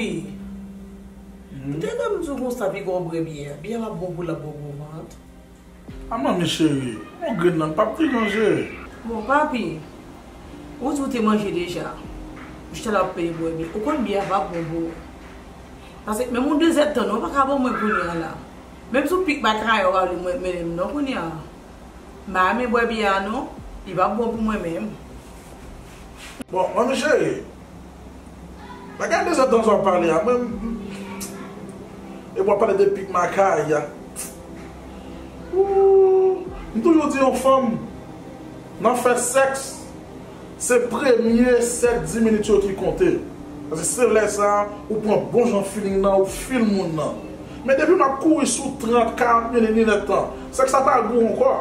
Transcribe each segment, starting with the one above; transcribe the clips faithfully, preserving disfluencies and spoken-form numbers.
Wi. M te tande m di w konsa, piga w bwè byè a. Byè a p ap bon pou l, l ap ba w gwo vant. A manmi cheri, yon grenn nan p ap deranje. Bon, papi, ou di w te manje deja. Ou chita la ap peye bwè byè. Ou konn byè a p ap bon pou ou. Paske menm yon dezèdtan, non, ou pa ka ban mwen kounye a la. Menm si w pik makaya, ou pa vle mwen mennen m non kounye a. M pa renmen bwè byè a non, li p ap bon pou mwen menm. Bon, manmi cheri, bagay de zòt nan sa w ap pale a, mwen, m- epi w ap pale de pik makaya. Ooh, m toujou di yon fanm, nan fè sèks, se premye sèt, dis minit yo ki konte. Paske se lè sa a, ou pran bon jan feeling nan, ou feel moun nan. Men depi m ap kouri sou trant, karant minit, inèdtan, sèks la pa gou ankò.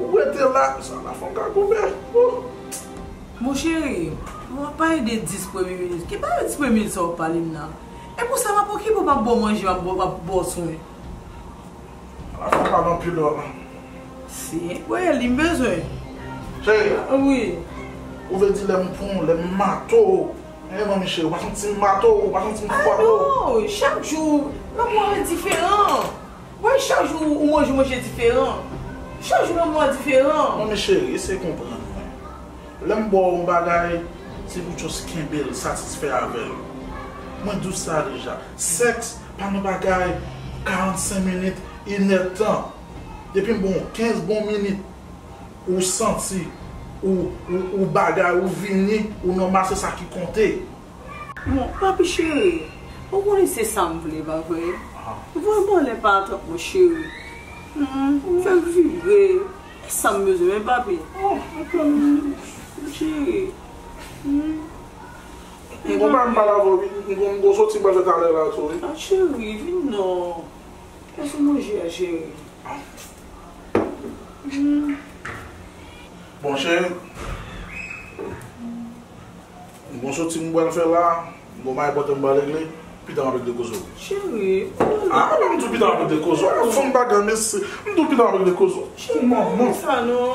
Ou rete la, sa la fè m ka goube. Ooh. Mon cheri, w ap pale de dis premye minit. Ki bagay dis premye minit sa w ap pale m nan? E pou sa m ap okipe w, m ap ba w manje, m ap ba w, m ap ba w swen. Ala fè w pale anpil dwòl. Se, wè, li m bezwen. Cheri. Wi. Ou vle di lè m pran w, lè m mato w. Hein, manmi cheri, ou pa santi m mato w, ou pa santi m fwape w. Ah non, chak jou, lanmou an diferan. Wè, chak jou ou manje, ou manje diferan. Chak jou lanmou an diferan. Manmi cheri, eseye konprann mwen. Lè m ba w yon bagay, se pou w just kenbe l, satisfè avè l. Mwen di w sa deja. Sèks pa nan bagay karannsenk minit, inèdtan. Depi m ba w kenz bon minit, ou santi, ou, ou, ou bagay, ou vini, ou nòmal, se sa ki konte. Bon, papi cheri, ou konnen se sa m vle, pa vre? Ah. Voye m anlè pa atant, mon cheri. Hmm, fè m vibre. E sa m bezwen, men papi. Oh, ok, mon cheri. Hmm. M gon pa m pale avè w, wi. M gon, m gon soti m pral fè talè la tou, wi. Ah, cheri, vin non. Kè sou manje a, cheri. Hmm. Bon, cheri. M gon soti m pral fè la, m gon bagay enpòtan m pral regle, pita m ap regle koze w. Cheri, ah, m di w pita m ap regle koze w. Fanm bagay, mesye. M di w pita m ap regle koze w. Cheri, manman. Sa non.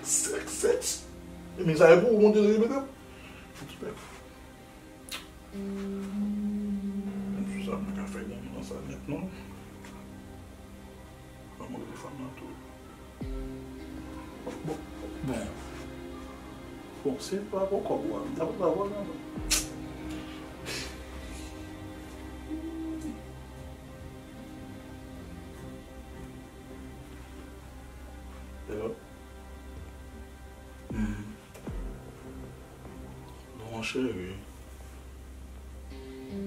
Sèks, sèks. E men sa e pou ou, Bondye repete. Fouti bèk. Menm jou sa, mwen ka fè granmoun nan sa nèt, non. Ban mwen telefòn nan tou. Bon, bon. Bon, se pa pou kòb ou a, m ta pral vòlè ankò. Hello? Hmm. Non, cheri.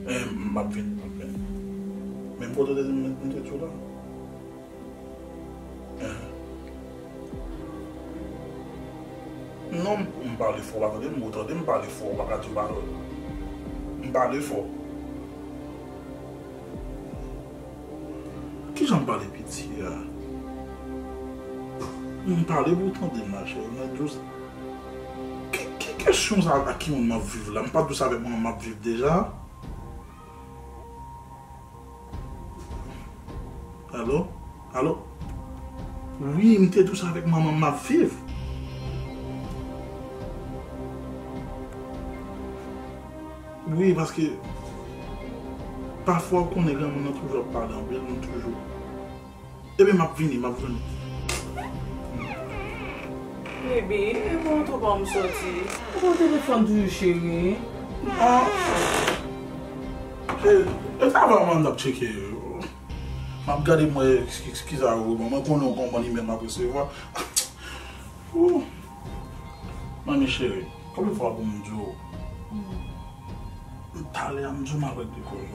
Eh, m ap vin, m ap vin. Men m kote w te di m, m te di w la? Eh. Non, m, m pale fò, w pa tande m, ou tande m pale fò, ou pa ka di w pa tande. M pale fò. Kijan m pale piti a? M pale pou w tande m, machè. Mwen di w sa. Ki, ki kesyon sa a, ak ki moun m ap viv la? M pa t di w sa avèk manman m ap viv deja? Alo? Alo? Wi, m te di w sa avèk manman m ap viv. Wi, paske pafwa ou konnen granmoun nan toujou ap pale anpil, nou toujou. Ebyen, m ap vini, m ap vini. Baby, e bon, tou pa m soti. Ou pran telefòn toujou, cheri. Ah. E, e travay mwen m t ap tcheke. M ap gade mwen, ki, ki, ki sa yo ban mwen, konnen w konprann imèl m ap resevwa. Ooh. Manmi cheri, konbyen fwa pou m di w? Talè a m di w m ap regle koze w.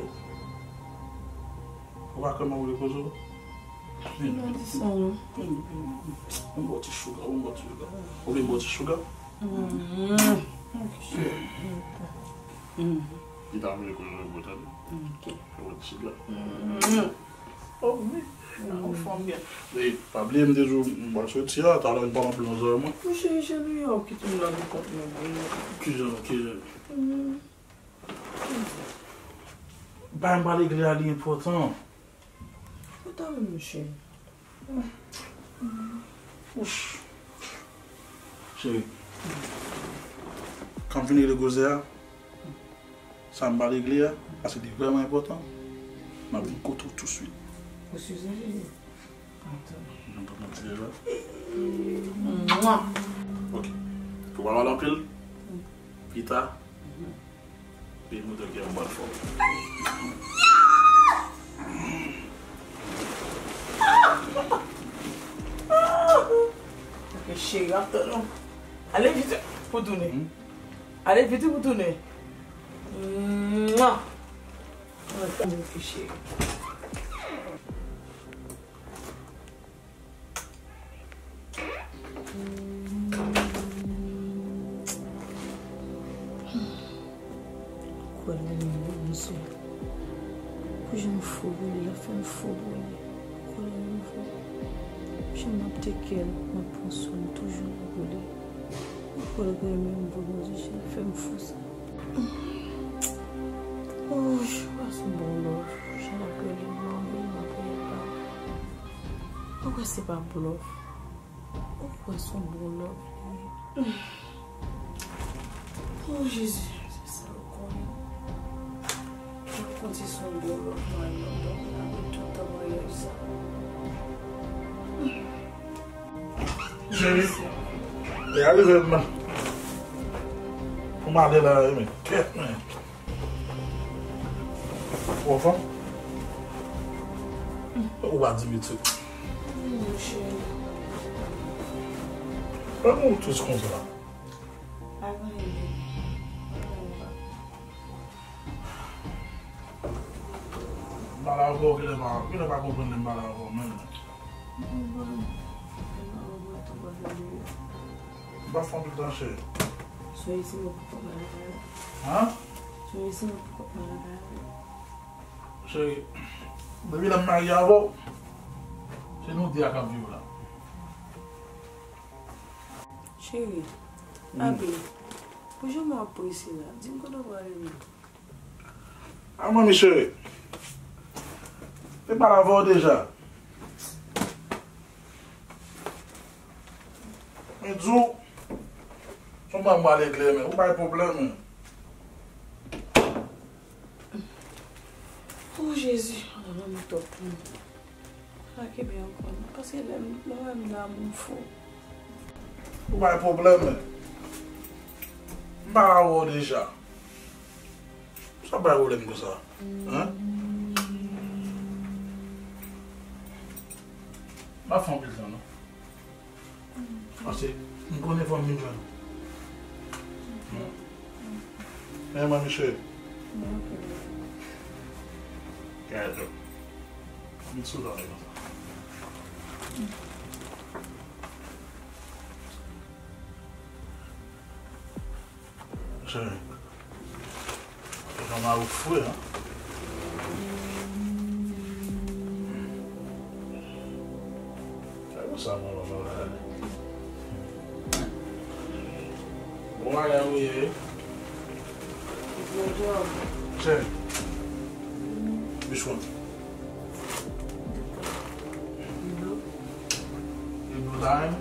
Ou pa kwè m ap regle koze w? Vin, vin, vin. Vin, vin, vin. Vin bò ti chouga, vin bò ti chouga. Ou vin bò ti chouga? Mm. Li ta vle koze pou tande. Ok. Fè yon ti gla. Mm. Oh, wi. Yon fanm byen. E, pa bliye m te di w, m pral soti a, talè m pa nan plan zòrèy mwen. Mon cheri, jan nou ye, w ap kite m lage kont mwen, wi. Kijan, kijan? Mm. Bagay m pral regle a, li enpòtan. Ou ta renmen, mon cheri? Ouch. Cheri, kan m fin regle koze a, sa m pral regle a, paske li vrèman enpòtan, m ap vin kote w touswit. Ou size, cheri? Antan. Mwen pa manti deja. Mwa. Ok. Fò pa pale anpil. Pita. Vin montre kè m bal fò. Ok, cheri, ap tann ou. Ale vit pou tounen. Ale vit pou tounen. Mwa. Ok, cheri. Kwè nan yon bon Bondye. Pou jan m fou pou li, l ap fè m fou pou li. Kwè nan yon bon. Jan m ap teke l, m ap pran swen m toujou pou li. Kwè l renmen m, bon Bondye, jan l fè m fou sa. Oh, je crois son bon love. Jan l ap rele m nan, wi, m ap rele l la. Ou kwè se pa blòf? Ou kwè se yon bon love li ye? Oh, Jezi, se sa ou konnen. Mwen konn se yon bon love mwen nan, donk, m ap tout tan mwen reyalize sa. Cheri, e a rive m nan. Pou m ale la, men kèt, men. Ou anfòm? Ou pa di m isit. Wi, cheri. Kòman ou tris konsa? Pa gen anyen. M pale avè w, genlè pa, genlè pa konprann lè m pale avè w menm. M konprann. Genlè pa konprann tou, pa fè de. M pa fè anpil tan, cheri. Soyez ici, mwen poko pale avè w. Hein? Soyez ici, mwen poko pale avè w. Cheri, depi lè m marye avè w, se nou de a k ap viv la. Cheri, Abi, pou jan w ap prese la, di m kote w prale menm. A, manmi cheri. Te pale avè w deja. Mwen di w, se yon bagay m pral regle, men ou bay pwoblèm. O Jezi, manman m twòp pou mwen. Pa kenbe ankò non, paske lè m, lè w wè m damou fou. Ou bay pwoblèm, men. M pa la wè w deja. Sa bay pwoblèm konsa? Hein? M pa fè anpil tan non. Paske m konnen fò m vin jwenn ou. Men manmi cheri. Gade. Vin sou zòn konsa. Cheri. Epa mari w fre, hein? Sa konsa, mwen, mwen, mwen, mwen. Bon bagay ou ye. Cheri. Which one? You blue time?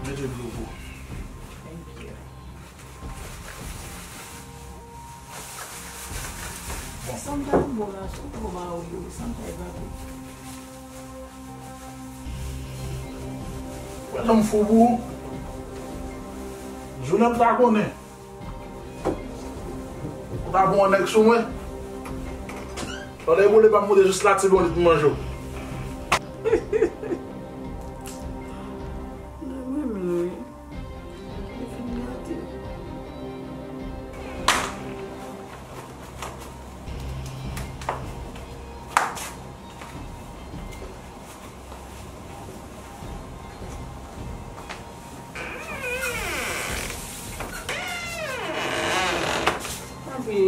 Mete dlo pou. Bon. San m ta bon la, sou gwo mari yo, san m ta evape. Wè, jan m fou pou ou. Jounen m ta konnen. Ou ta pran yon nèg sou mwen. Pandan e boule pa m moute jis la ti bonit pou manje w. Mwen menm wi. Li fin gate. Papi,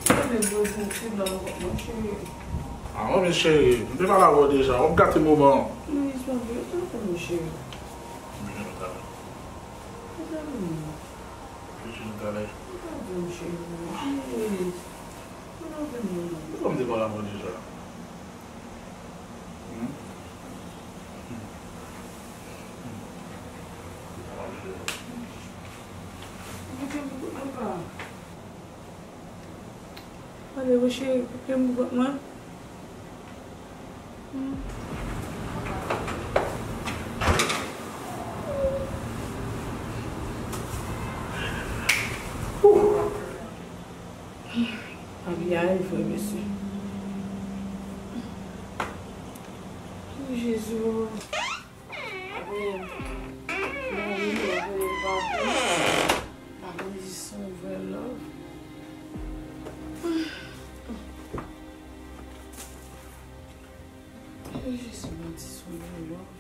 gade bouy pou ti blan nan kòk mwen, cheri. Ah, manmi cheri, m te pale avè w deja, w ap gate moman an. Louise, papi, ou te konn, cheri. M vin talè. Ou te vin? Ou te vin talè. Ou te vin, cheri. Louise, ou te vin, non. Ou konn m te pale avè w deja. Leve cheri, pou ke m pran mwen. Papi a vre mesye. Jezi. Papi di se yon vrè love. Jezi, mwen di se yon vrè love.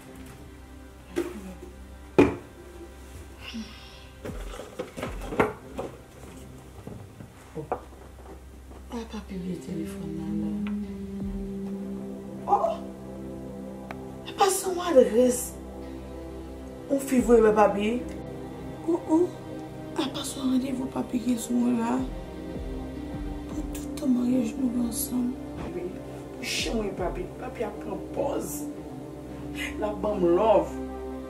Ay, papi bliye telefòn nan la. Oh! Epa se yon adrès yon fi voye bay papi. Oh, oh! Epa se yon randevou papi gen sou mwen la. Pou tout tan maryaj nou gen ansanm. Papi, pou jan mwen papi, papi ap pran pòz. L ap ban m love.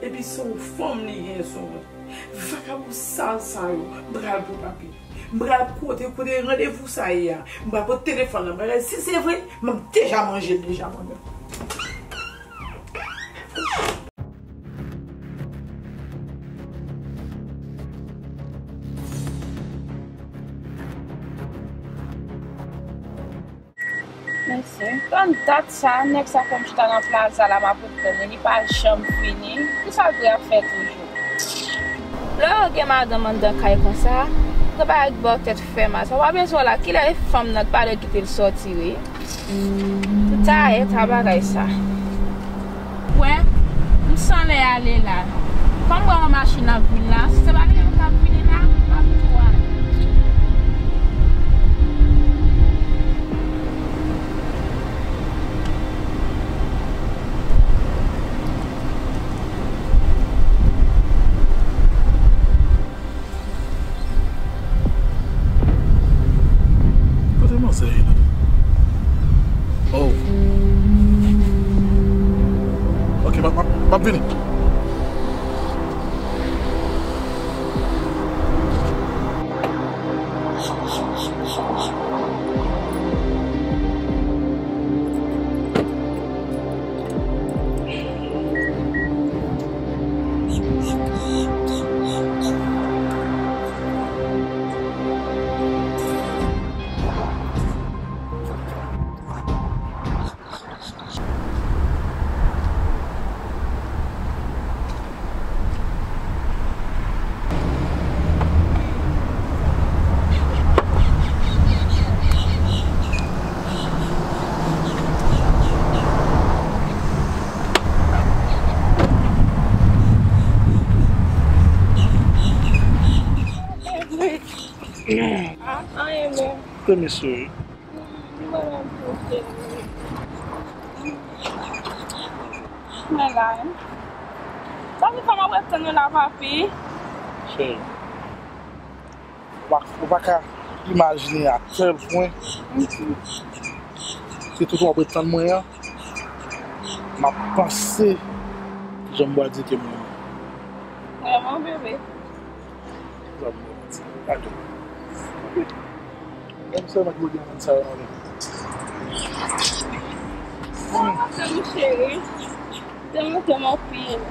Epi se yon fanm li gen sou mwen. Vakabon sal sa yo, m pral pou papi. M pral kote, kote randevou sa ye a. M pral pote telefòn nan, m pral, si se vre, m ap deja manje l deja mwen menm. Mesye, tann dat sa, nèg sa fè m chita nan plaza la, m ap tann li, li pa janm vini. Kisa l dwe ap fè toujou? Lè w gen madanm anndan kay konsa, gen bagay ki ba w tèt fè mal. Sa w pa bezwen la, kilè fanm nan, pa dwe kite l sòti, wi. Tout sa, e ta bagay sa. Wè, m sanlè ale la. Kòm m wè yon machin ap vin la, si se pa li menm k ap vini la, m ap tou ale. Kote manzè ye la? Oh. Ok, m ap, m ap, m ap vini. Ah, anyen menm. Premye souri. Mwen menm tou, cheri. Mwen la, wi. Sa se fè m ap ret tann ou la, papi. Cheri, ou pa, ou pa ka imajine a tèl pwen. Mhm. Se tout w ap ret tann mwen an. M ap panse jan m bwè di ke mwen. Vrèman, bebe. Sa m bwè di. Gade. Menm sèlman ki gen moun sa yo nan men. Sa w ap fè m, cheri? Te manke m anpil.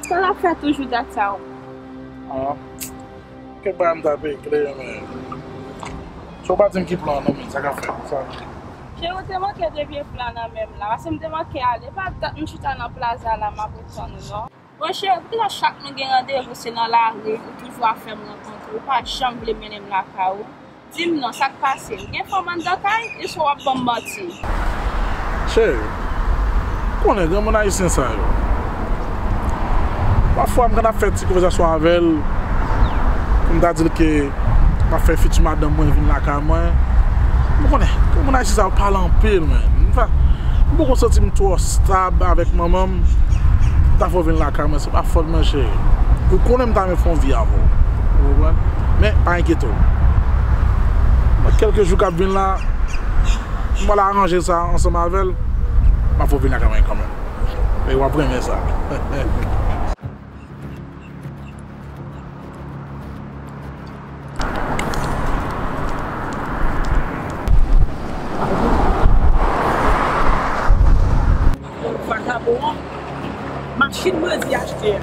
Sa l ap fè toujou dat sa w? Ah. Kèk bagay m t ap ekri, men. Sa w pa di m ki plan non, men, sa k ap fèt, sa. Cheri, w te manke de vye plan nan men m la, paske m te manke ale. Pa dat m chita nan plaza la, m ap ret tann ou, non. Bon, cheri, poukisa chak nou gen randevou, se nan lari, ou toujou ap fè m rankontre, ou pa janm vle mennen m lakay ou? Di m non, sa k pase? Ou gen fanm anndan kay? Eswa w ap ban m manti? Cheri, ou konnen granmoun ayisyen sa yo. Pafwa, m konn ap fè ti konvèsasyon avè l, pou m ta di l ke m ap fè fiti madanm mwen vin lakay mwen. Ou konnen, granmoun ayisyen sa yo pale anpil, men. M pa, m poko santi m twò stab avèk manman m. Ta fè w vin lakay mwen, se pa fòt mwen, cheri. Ou konnen m ta renmen fè yon vi avè w. Ou konprann? Men, pa enkyete w. Nan kèlke jou k ap vin la, m pral aranje sa ansanm avè l. M ap fè w vin lakay mwen kanmenm. E w ap renmen sa. Machin m redi achte a,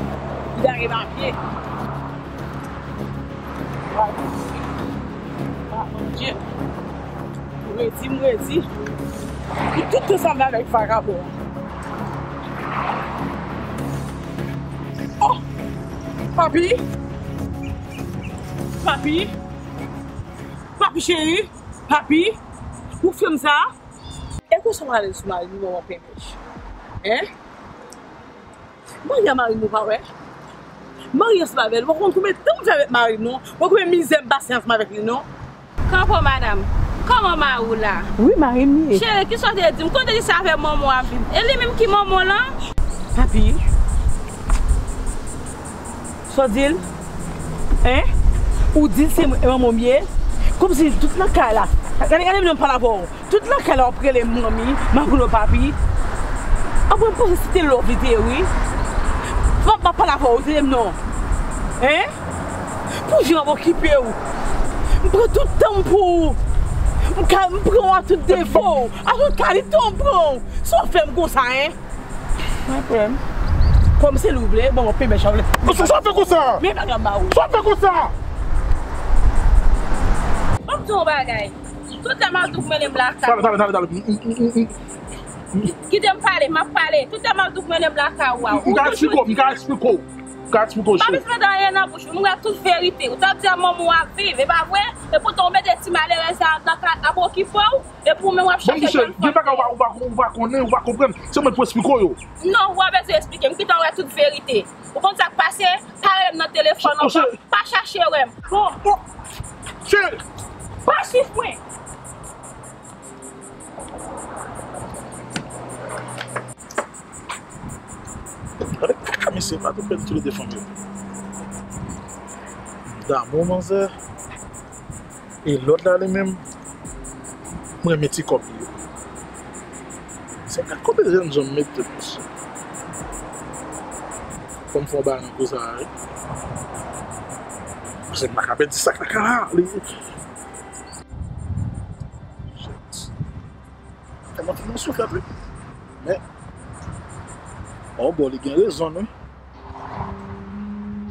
li pa gen papye. Ah, mon Dieu. M redi, m redi. Pou tout tan sa m avèk vakabon. Oh! Papi! Papi! Papi cheri! Papi! Ou fè m sa? E konsa w ale sou mari m, manman pemèch? Hein? Marye a mari m ou pa wè? Marye ansanm avè l. Ou pa konn konbyen tan m fè avèk mari m non. Ou pa konn konbyen mizè m pase ansanm avèk li non. Kanpo madanm, kòman mari w la? Wi, mari m li ye. Cheri, kisa w te di m? Kote di se avè manman w ap viv? E li menm ki manman w lan? Papi, sa w di l? Hein? Ou di l se manman m ye? Kòmsi tout nan kay la. Gade, gade m nan pale avè w. Tout lakay la w ap rele m manmi, m ap rele w papi. Apre m panse se te love li te ye wi. Fòk m ap pale avè w, ou tande m non. Hein? Pou jan w ap okipe w. M pran tout tan m pou ou. M ka, m pran w ak tout defo w. Ak tout kalite w m pran w. Sa w fè m konsa, hein? Mwen frè m. Kòm se li w vle, bon, mwen peye mèch a w vle. Sa w fè konsa? Men bagay m ba ou. Sa w fè konsa? Ban m di w yon bagay. Tout lè m ap di w pou mennen m lakay ou. Talè, talè, talè, talè. Kite m pale, m ap pale. Tout lè m ap di w pou mennen m lakay ou a. M ka eksplike w, m ka eksplike w. M ka eksplike w, cheri. M pa bezwen mete anyen nan bouch ou. M wè tout verite. Ou t ap di a manman w ap viv, e pa vre? Epoutan ou mete ti malerèz la nan kay ap okipe w. Epi ou menm w ap chache jèn fanm. Bon, monchè, gen bagay ou pa, ou pa, ou pa konnen, ou pa konprann. Se mwen k pou eksplike w yo. Non, ou pa bezwen eksplike m. Kite w wè tout verite. Ou konn sa k pase? Pa rele m nan telefòn ankò. Pa chache wè m. Bon. Cheri! Pa swiv mwen. Gade kaka mesye pa tou pèdi tou lede fanm yo. M damou manzè. E lòt la li menm, m renmen ti kòb li yo. Se gad kote jènjan m met tèt mesye. Fò m fè yon bagay nan kou sa a wi. Paske m pa ka pèdi sa k lakay la. Li, tèlman fin nan souflèt wi. Men, yon bò li gen rezon l wi.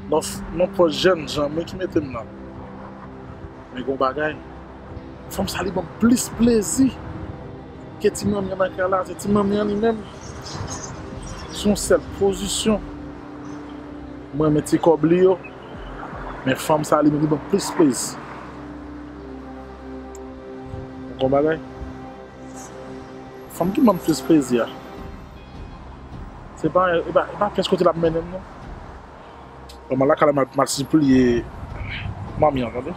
Non, non, fò jènjan mwen ki mete m nan. Men gon bagay, fanm sa li ban m plis plezi ke ti manmi an nan kay la. Se ti manmi an li menm, se yon sèl pozisyon. Mwen renmen ti kòb li yo, men fanm sa li menm li ban m plis plezi. Gon bagay. Fanm ki ban m plis plezi a. Se pa, e pa, e pa pyès kote l ap mennen m non. Bon, m al lakay la, m al, m al sipliye manmi an, tande.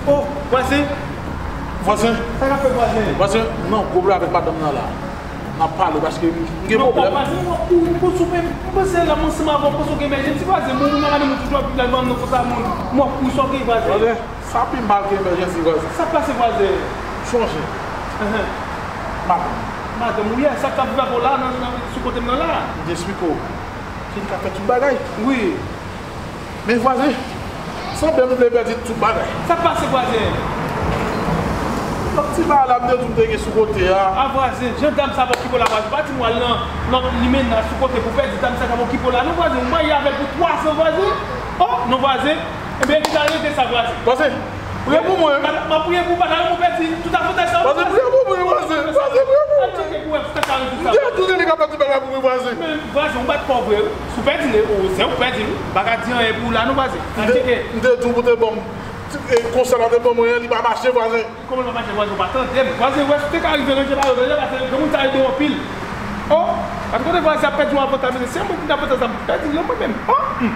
Oh, vwazen! Vwazen! Sa k ap fèt vwazen? Vwazen, m nan gwo pwoblèm avèk madanm nan la. N ap pale paske m gen pwoblèm. Non, vwazen, w ap kouri pou sou men. M panse la, m ansanm avè w, m panse w gen emèjensi vwazen. Bon, moun nan gade moun toujou ap viv la, ban m nan konsa moun. M w ap kouri, sa w gen vwazen? Vwazen, sa pi mal ke emèjensi vwazen. Sa k pase vwazen? Chonje. Enhen. Madanm. Madanm ou ye, sa k ap viv avè w la, nan, nan, sou kote m nan la. M te eksplike w. Ki li ka fè tout bagay. Wi. Men vwazen, sanble m vle pèdi tout bagay. Sa k pase vwazen? Lòt ti bagay la m te di w m te gen sou kote a. A vwazen, jan dam sa ap okipe w la vwazen, pa di m w al nan lòt limena sou kote pou pèdi dam sa k ap okipe w la non vwazen. Ou marye avè l pou twa zan vwazen. Oh, non vwazen. Ebyen, ki ta regle sa vwazen? Vwazen, priye pou mwen. M ap priye pou w, pa ta renmen w pèdi tout avantaj sa yo. Vwazen, priye pou mwen, vwazen. Vwazen, priye pou mwen. Al tcheke pou w wè si sa ka rezoud sa. M te di w li ka fè tout bagay pou mwen, vwazen. Men vwazen, ou bat kò w vre wi. Si w pèdi l, ou se ou k pèdi l wi. M pa ka di anyen pou ou la non vwazen. Al tcheke. M te di w pou te ban m, e, konsèy la te ban mwen an, li pa mache, vwazen. Kòman l pa mache, vwazen, ou pa tande m? Vwazen, wè si w te ka rive ranje bagay yo, ranje bagay yo, granmoun sa yo bon anpil. Oh, gad kote vwazen ap pèdi yon avantaj, mesye. Se mwen ki gen avantaj sa, m pèdi l non mwen menm. Oh, hmm.